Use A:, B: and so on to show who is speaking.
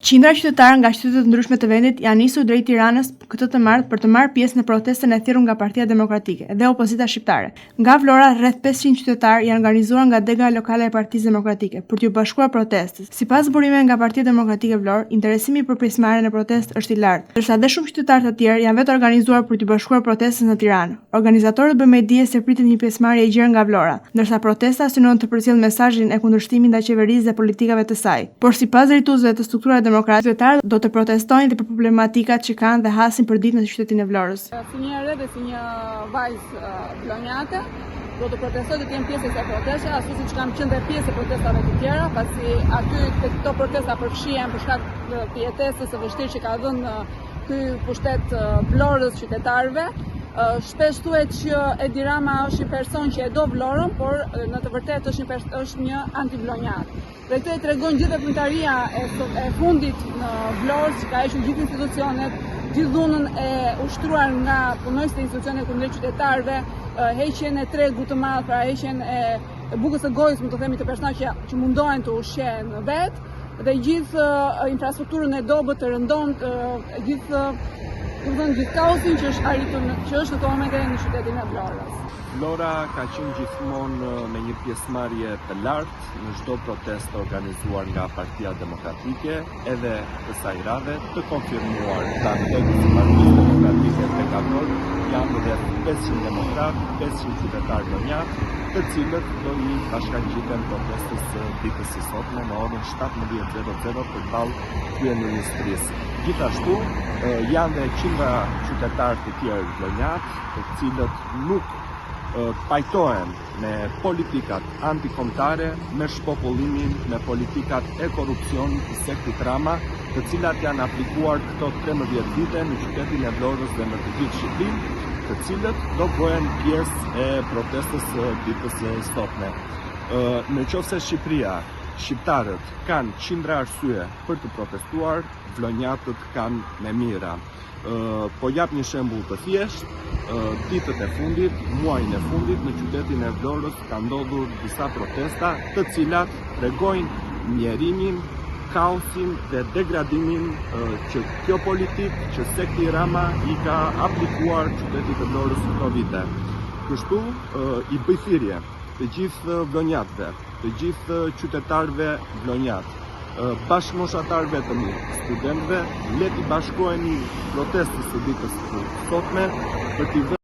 A: Qindra qytetarë nga qytete të ndryshme të vendit janë nisur drejt Tiranës këtë të martë për të marrë pjesë në protestën e thirrur nga Partia Demokratike dhe opozita shqiptare. Nga Vlora, rreth 500 qytetarë janë organizuar nga dega lokale e Partisë Demokratike për t'iu bashkuar protestës. Sipas burimeve nga Partia Demokratike Vlorë, interesimi për pjesëmarrje në protestë është i lartë, ndërsa dhe shumë qytetarë të tjerë janë vetorganizuar për t'iu bashkuar protestës në Tiranë. Organizatorët bëjnë me dije se pritet një pjesëmarrje e gjerë nga Vlora, ndërsa protesta synon të përcjellë mesazhin e kundërshtimit ndaj qeverisë dhe politikave të saj. Por sipas drejtuesve të strukturave demokrate, qytetarët do të protestojnë dhe për problematikat që kanë dhe hasin përditë në qytetin e Vlorës.
B: Si një e re dhe si një vajzë vlonjate, do të protestoj do të jem pjesë e kësaj proteste, ashtu siç kam qenë dhe pjesë e protestave të tjera, pasi aty te këto protesta përfshihem për shkak të jetesës së vështirë që ka dhënë ky pushtet Vlorës qytetarëve. Shpesh thuhet që Edi Rama është një person që e do Vlorën, por në të vërtetë është një është një antivlonjat. Dhe këtë e tregon gjithë veprimtaria e, e fundit në Vlorë, që ka hequr gjithë institucionet, gjithë dhunën e ushtruar nga punonjësit e institucioneve kundrejt qytetarëve, heqjen e tregut të madh, pra heqjen e bukës së gojës, mund të themi të personave që, që mundohen të ushqehen vetë dhe gjithë infrastrukturën e dobët të rëndomtë, gjithë domethënë gjithë kaosin që është arritur në, që është në këto momente në qytetin e Vlorës.
C: Vlora ka qenë gjithmonë me një pjesëmarrje të lartë në çdo protestë të organizuar nga Partia Demokratike, edhe kësaj radhe të konfirmuar pranë degës së Partisë Demokratike Bekator janë rreth 500 demokratë, 500 qytetarë vlonjatë, të cilët do i bashkangjiten protestës së ditës së sotme në orën 17:00 përballë kryeministrisë. Gjithashtu, janë dhe qindra qytetarë të tjerë vlonjatë, të cilët nuk pajtohen me politikat antikombëtare, me shpopullimin, me politikat e korrupsionit të sektit Rama, të cilat janë aplikuar këto 13 vite në qytetin e Vlorës dhe në të gjithë Shqipërinë, të cilët do bëhen pjesë e protestës së ditës së sotme. Në qoftë se Shqipëria, shqiptarët kanë qindra arsye për të protestuar, vlonjatët kanë me mijëra. Po jap një shembull të thjeshtë, ditët e fundit, muajin e fundit në qytetin e Vlorës ka ndodhur disa protesta, të cilat tregojnë mjerimin, kaosin dhe degradimin që kjo politikë që sekti Rama i ka aplikuar qytetit të Vlorës këto vite. Kështu i bëj thirrje të gjithë vlonjatëve, të gjithë qytetarëve vlonjatë, bashkëmoshatarëve të mi, studentëve, le t'i bashkohemi protestës së ditës së sotme për t'i dhënë.